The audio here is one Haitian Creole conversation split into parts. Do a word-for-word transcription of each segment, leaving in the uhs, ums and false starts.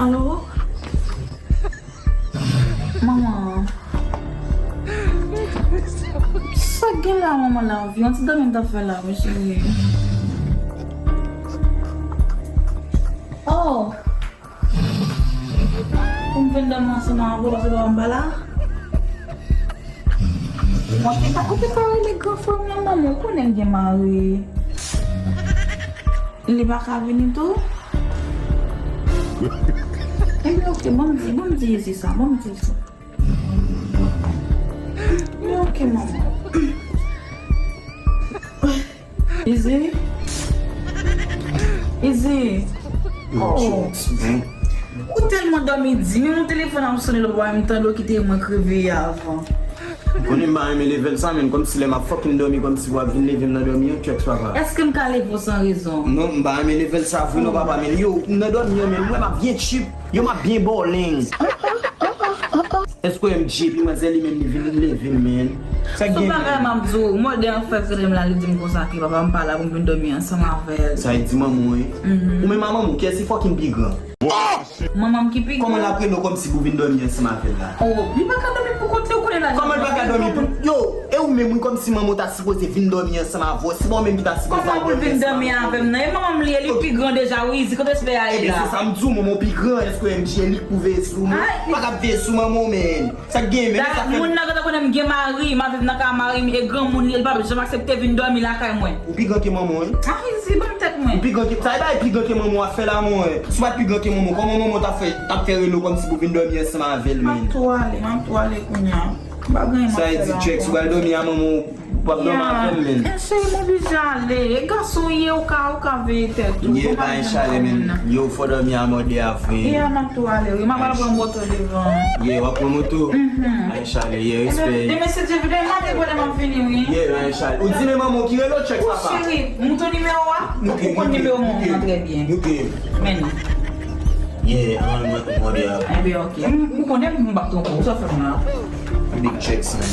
Alo? Manman. Sa k gen la, manman, la vi? Yon ti dòmi m t ap fè la, wi, cheri. Oh! Pou m vin dòmi ansanm avè w, se pa m pa la? Mwen te ka, ou te ka rele gran frè m nan, manman, ou konnen m gen mari. Li pa ka vini tou? Ebyen, oke, ban m di, ban m di Izi sa, ban m di Izi. Ebyen, oke, manman. Izi. Izi. Oh. Ou tèlman dòmi di, menm yon telefòn ap sonnen lòt bò a, m tande w kite mwen kreve avan. Ou konnen m pa renmen level sa, menn, kòmsi lè m ap fucking dòmi, kòmsi w ap vin leve m nan dòmi an, Chucks papa. Èske m ka leve w san rezon? Non, m pa renmen level sa vre non, papa, menn. Yo, m nan dòmi an, menn, m wè m ap byen cheap. Yo, m ap byen bowling. Èske w M J epi manzè li menm li vin leve m, menn? Sa k gen? Sou bagay m ap di w, mòde an fèk rele m la, li di m konsa ke papa m pa la pou m vin dòmi ansanm avè l. Sa e di manman w, wi. Mhm. Ou menm a manman w, kiyès ki fucking pi gran? Manman m ki pi gran. Kòman l ap rele w kòmsi pou vin dòmi ansanm avè l la? Oh, li pa ka dòmi pou kont li, ou konnen la. Kòman l pa ka dòmi pou, yo, e ou menm, wi, kòmsi manman w ta sipoze vin dòmi ansanm avè w, se pa ou menm ki ta sipoze al dòmi ansanm avè l. Kòman pou l vin dòmi avè m nan? E manman m li ye, li pi gran deja, wi, Izi, kote espè a ye la? Ebyen, se sa m di w, manman w pi gran, èske M J e li k pou veye sou ou? Ay. Pa ka veye sou manman w, menn. Sa k gen, menn, sa fè. Moun nan gentan konnen m gen mari, m ap viv nan kay mari m, e granmoun li ye, li p ap janm aksepte vin dòmi lakay mwen. Ou pi gran ke manman w, wi. Ay, Izi, ban m tèt mwen. Ou pi gran ke, sa e bagay pi gran ke manman w ap fè la, mwen. Si w pa t pi gran ke manman w, kòman manman w t ap fè, t ap fè rele w kòmsi pou vin dòmi ansanm avè l, menn? M ap tou ale, m ap tou ale kounye a. M pa gen anyen m ap fè la ankò. Sa e di, Chucks, ou pral dòmi a manman w, w ap dòmi avè m, menn. Eh, cheri, m oblije ale. E gason w ye, ou ka, ou ka veye tèt ou. Ye, pa gen chalè, menn. Yo, fò dòmi a mòde a vre. Yeah, m ap tou ale, wi. M ap al pran moto devan. Yeah, w ap pran moto? Mhm. Ay, chale, yeah, respè. Ebyen, demen, si Dye vle, demen maten, bonè, m ap vini, wi. Yeah, ay, chale. Ou di men manman w ki rele w, Chucks papa. Cheri, m tou nimewo a? Ou konn nimewo manman w trè byen. Men li. Yeah, an, mwen, mwen, yeah. Ebyen, oke. M, m konnen m p ap twonpe w. Sa w fè m la? Big Chucks, man.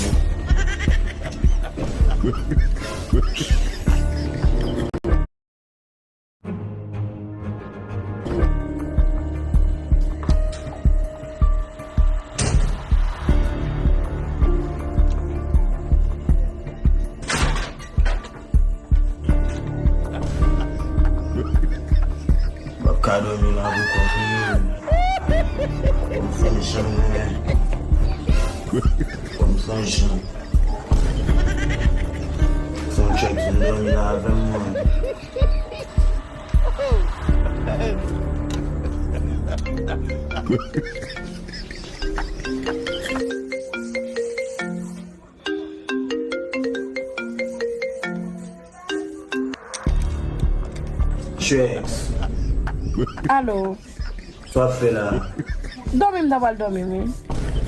M ap ka dòmi la pou kont mwen. Kòm fè jan mwen. Kòm fè jan. Fon Chucks vin dòmi la avè m, mwen. Chucks. Alo. Sa w ap fè la? Dòmi, m ta pral dòmi, wi.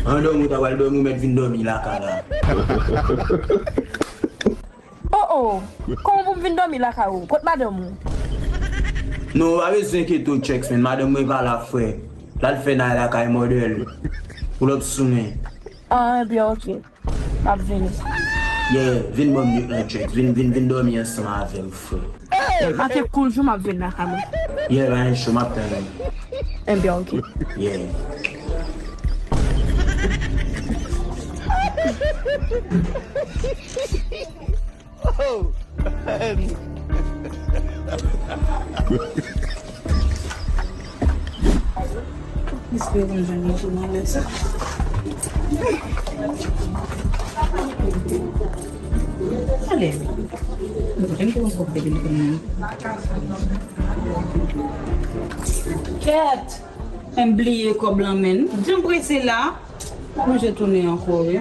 An dòmi, w ta pral dòmi, ou mèt vin dòmi lakay la. Oh, oh. Kòman pou m vin dòmi lakay ou? Kot madanm ou? Non, ou pa bezwen enkyete w, Chucks, men madanm mwen pa la, frè. L al fè nay lakay mòde l. Pull up sou mwen. Ah, ebyen, oke. M ap vini. Yeah, vin ban m minit lan, Chucks. Vin, vin, vin dòmi ansanm avè m, frè. Maten koul jou, m ap vin lakay mwen. Yeah, pa gen cho, m ap tann ou. Ebyen, oke. Yeah. Oh! Espere m jwenn yon tou nan lè sa. Ale. Mwen te konn kòb depi l konn. Kèt! M bliye kòb lan, menn. Jan m prese la. Oblije tounen ankò, wi.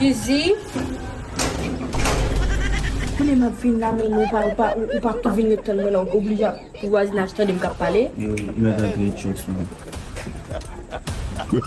Izi. Kounye m ap vin la, men ou pa, ou pa, ou, ou pa tou vin ret tann mwen la, ou oblije ap pou vwazinaj tande m k ap pale. Yo, yo, yo, yo, yo, yo, yo. Yo, yo, yo, yo, yo.